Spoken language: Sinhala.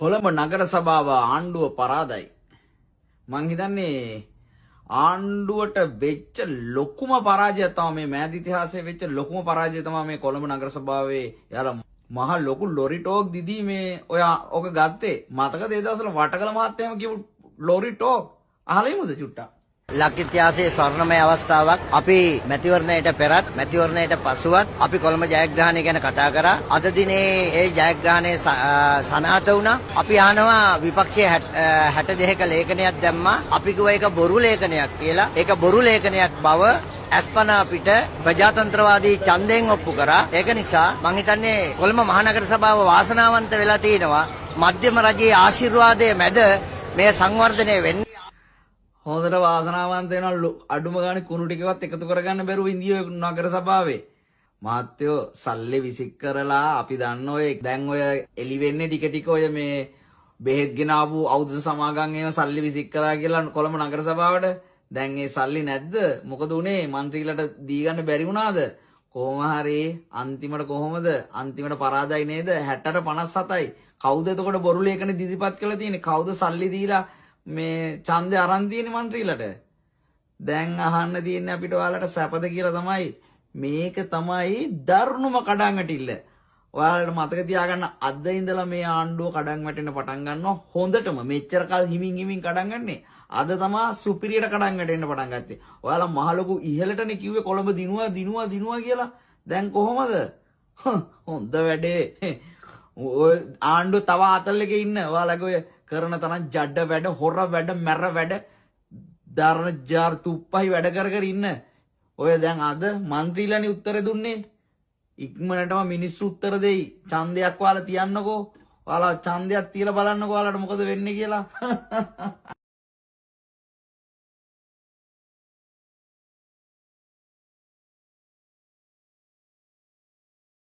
කොළඹ නගර සභාව ආණ්ඩුව පරාදයි. මං හිතන්නේ ආණ්ඩුවට වෙච්ච ලොකුම පරාජය තමයි මේ මෑත ඉතිහාසයේ වෙච්ච ලොකුම පරාජය තමයි මේ කොළඹ නගර සභාවේ. යාලා මහ ලොකු ලොරි ටෝක් දිදී මේ ඔයා ඔක ගත්තේ. මතකද ඒ දවස්වල වටකල මහත්තයාම කියපු ලොරි ටෝක්? අහලා ඉමුද චුට්ටක්? ලක් ඉතිහාසයේ ස්වර්ණමය අවස්ථාවක්. අපි මැතිවරණයට පෙරත් මැතිවරණයට පසුවත් අපි කොළඹ ජයග්‍රහණය ගැන කතා කරා. අද දිනේ ඒ ජයග්‍රහණය සනාථ වුණා. අපි අහනවා විපක්ෂයේ 62ක ලේඛනයක් දැම්මා. අපි කිව්වා ඒක බොරු ලේඛනයක් කියලා. ඒක බොරු ලේඛනයක් බව අස්පනා පිට ප්‍රජාතන්ත්‍රවාදී ඡන්දයෙන් ඔප්පු කරා. ඒක නිසා මං හිතන්නේ කොළඹ මහනගර සභාව වාසනාවන්ත වෙලා තිනවා. මධ්‍යම රජයේ ආශිර්වාදය මැද මේ සංවර්ධනය වෙන්නේ. හොඳට වාසනාවන්ත වෙනවා, අඩුම ගානේ කුණු ටිකවත් එකතු කරගන්න බැරුව ඉන්දිය නගර සභාවේ. මහත්තයෝ, සල්ලි විසික් කරලා අපි දන්න ඔය දැන් ඔය එලි වෙන්නේ ටික ටික ඔය මේ බෙහෙත් ගෙන ආපු ඖෂධ සමාගම් ඒව සල්ලි විසික් කරා කියලා කොළඹ නගර සභාවට. දැන් ඒ සල්ලි නැද්ද? මොකද උනේ? මන්ත්‍රීලට දී ගන්න බැරි වුණාද? කොහොම හරි අන්තිමට කොහොමද? අන්තිමට පරාදයි නේද? 60ට 57යි. කවුද එතකොට බොරු ලේඛන ඉදිරිපත් කරලා තියෙන්නේ? කවුද සල්ලි දීලා මේ ඡන්දය අරන් තියෙන්නේ මන්ත්‍රීලට? දැන් අහන්න තියෙන්නේ අපිට ඔයාලට සැපද කියලා තමයි. මේක තමයි දරුණුම කඩන් වැටිල්ල. ඔයාලට මතක තියාගන්න, අද ඉඳලා මේ ආණ්ඩුව කඩන් වැටෙන්න පටන් ගන්නවා හොඳටම. මෙච්චර කල් හිමින් හිමින් කඩන් ගන්නේ. අද තමා සුපිරියට කඩන් වැටෙන්න පටන් ගත්තේ. ඔයාලා මහ ලොකු ඉහළටනේ කිව්වේ කොළඹ දිනුවා දිනුවා දිනුවා කියලා. දැන් කොහොමද? හොඳ වැඩේ. ඔය ආණ්ඩුව තව ආතල් එකේ ඉන්න. ඔයාලගේ ඔය කරන තරම් ජඩ වැඩ, හොර වැඩ, මැර වැඩ, දරණ ජාර් තුප්පහි වැඩ කර කර ඉන්න. ඔය දැන් අද මන්ත්‍රීලානේ උත්තර දුන්නේ. ඉක්මනටම මිනිස්සු උත්තර දෙයි. ඡන්දයක් ඔයාලා තියන්නකෝ. ඔයාලා ඡන්දයක් තියලා බලන්නකෝ ඔයාලට මොකද වෙන්නේ කියලා.